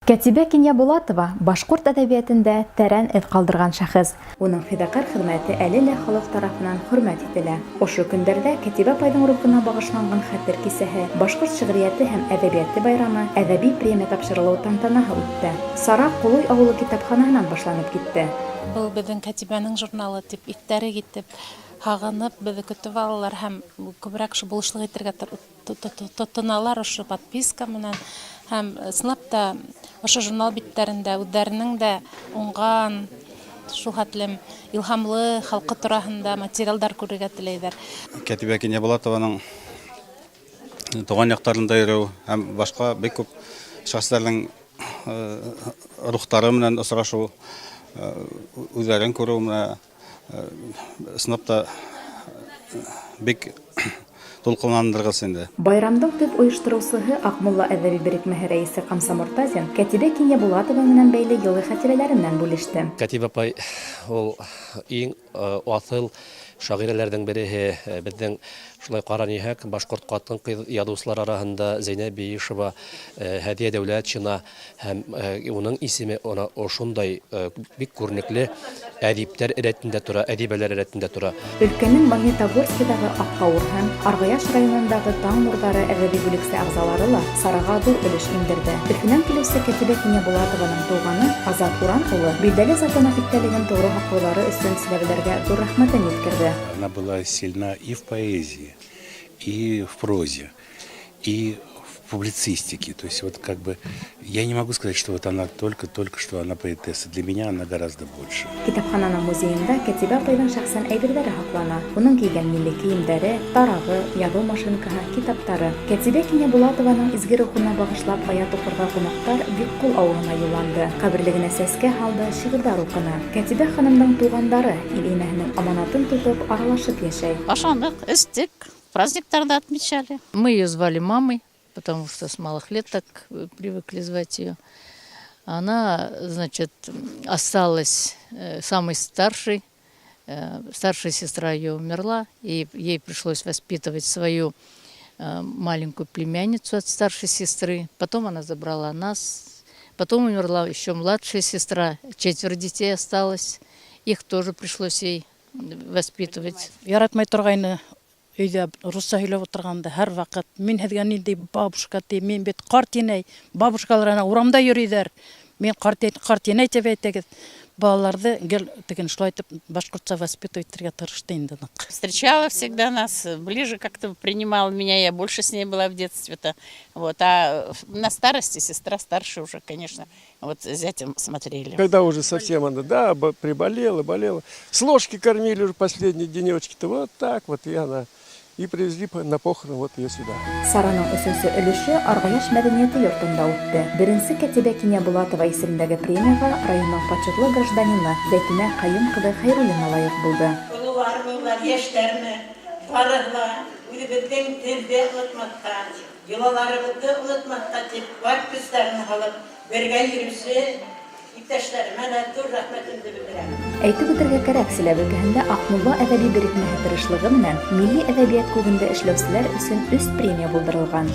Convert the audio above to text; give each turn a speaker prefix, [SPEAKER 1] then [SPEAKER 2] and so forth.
[SPEAKER 1] Кәтибә Кинйәбулатова башҡорт әҙәбиәтендә тәрән эҙ ҡалдырған шәхес. Уның фиҙаҡәр хеҙмәте әле лә халыҡ тарафынан хөрмәт ителә. Ошо көндәрҙә Кәтибә апайҙың рухына бағышланған хәтер кисәһе, башҡорт шиғриәте һәм әҙәбиәте байрамы, әҙәби премия тапшырылыу тантанаһы үтте. Сара Ҡолой ауылы китапханаһынан башланып китте.
[SPEAKER 2] Был беҙҙең Кәтибәнең журналы тип иҫтәре китеп, һағынып беҙҙе көтөп алалар һәм күберәк шул булышлыҡ итергә тотоналар ошо подписка менән. Һәм ысынлап та ошо журнал биттәрендә үҙҙәренең дә уңған, шул хәтлем илһамлы халҡы тураһында материалдар күрергә теләйҙәр.
[SPEAKER 3] Кәтибә Кинйәбулатованың туған яҡтарында йөрөү һәм башҡа бик күп шәхестәрҙең рухтары менән осрашыу, үҙҙәрен күреү менә ысынлап та бик тулҡынландырғыс инде.
[SPEAKER 1] Байрамдың төп ойоштороусыһы Аҡмулла әҙәби берекмәһе рәйесе Ҡамса Мортазин Кәтибә Кинйәбулатова менән бәйле йылы хәтирәләре менән бүлеште.
[SPEAKER 4] Кәтибә апай ул иң аҫыл шағирәләрҙең береһе. Беҙҙең шулай ҡаран иһәк, башҡорт ҡатын-ҡыҙ яҙыусылар араһында Зәйнәб Биишева, Һәҙиә Дәүләтшина һәм уның исеме ошондай бик күренекле әҙиптәр рәтендә тора, әҙибәләр рәтендә тора.
[SPEAKER 1] Өлкәнең Магнитогорскиҙағы Аҡҡауырһын, Арғаяш районындағы Таң нурҙары әҙәби бүлексә ағзалары ла сараға ҙур өлөш индерҙе. Өфөнән килеүсе Кәтибә Кинйәбулатованың туғаны Азат Уран улы билдәле затының иҫтәлеген тоғро һаҡлауҙары өсөн силәбеләргә ҙур рәхмәтен еткерҙе.
[SPEAKER 5] Она была сильна и в поэзии, и в прозе, и в публицистике. То есть вот как бы я не могу сказать, что вот она только-только что она поэтесса. Для меня она гораздо больше.
[SPEAKER 1] Китапхананың музейында Кәтибә апайҙың шәхсән әйберҙәре һаҡлана. Уның кейгән милли кейемдәре, тарағы, яҙыу машинкаһы, китаптары. Кәтибә Кинйәбулатованың изге рухына бағышлап аят уҡырға ҡунаҡтар Бикҡол ауылына юлланды. Ҡәберлегенә сәскә һалды, шиғырҙар уҡыны. Кәтибә ханымдың туғандары ил инәһенең аманатын тотоп, аралашып йәшәй.
[SPEAKER 6] Ашаныҡ, эстек, праздниктарҙы отмечали.
[SPEAKER 7] Мы ее звали мамой, потому что с малых лет так привыкли звать ее. Она, значит, осталась самой старшей. Старшая сестра ее умерла, и ей пришлось воспитывать свою маленькую племянницу от старшей сестры. Потом она забрала нас. Потом умерла еще младшая сестра. Четверо детей осталось. Их тоже пришлось ей воспитывать.
[SPEAKER 8] Яратмай торғайны өйҙә русса һөйләп ултырғанда һәр ваҡыт мин һеҙгә ниндәй бабушка тием, мин бит ҡарт инәй, бабушкалар ана урамда йөрөйҙәр, мин ҡарт инәй тип әйтәгеҙ. Балаларҙы гел теген шулай итеп башҡортса воспитывать итергә тырышты инде ныҡ.
[SPEAKER 6] Встречала всегда нас, ближе как-то принимала меня, я больше с ней была в детстве-то. Вот. А на старости сестра старше уже, конечно, вот с зятем смотрели.
[SPEAKER 9] Когда уже совсем она, да, приболела, болела, с ложки кормили уже последние денечки-то, вот так вот, и она. И привезли на похороны вот ее сюда.
[SPEAKER 1] Сараның өсөнсө өлөшө Арғаяш мәҙәниәте йортонда үтте. Беренсе Кәтибә Кинйәбулатова исемендәге премияға районның почетлы гражданины Зәйтүнә Ҡайым ҡыҙы Хәйруллина лайыҡ булды.
[SPEAKER 10] Ололармы улар, йәштәрме, барыһы ла үҙебеҙҙең телде онотмаҫҡа, йолаларыбыҙҙы онотмаҫҡа тип бар көстәрен һалып бергә йөрөүсе иптәштәремә лә ҙур рәхмәтемде белдерәм.
[SPEAKER 1] Әйтеп үтергә кәрәк, Силәбе өлкәһендә Аҡмулла әҙәби берекмәһе тырышлығы менән милли әҙәбиәт күгендә эшләүселәр өсөн өс премия булдырылған.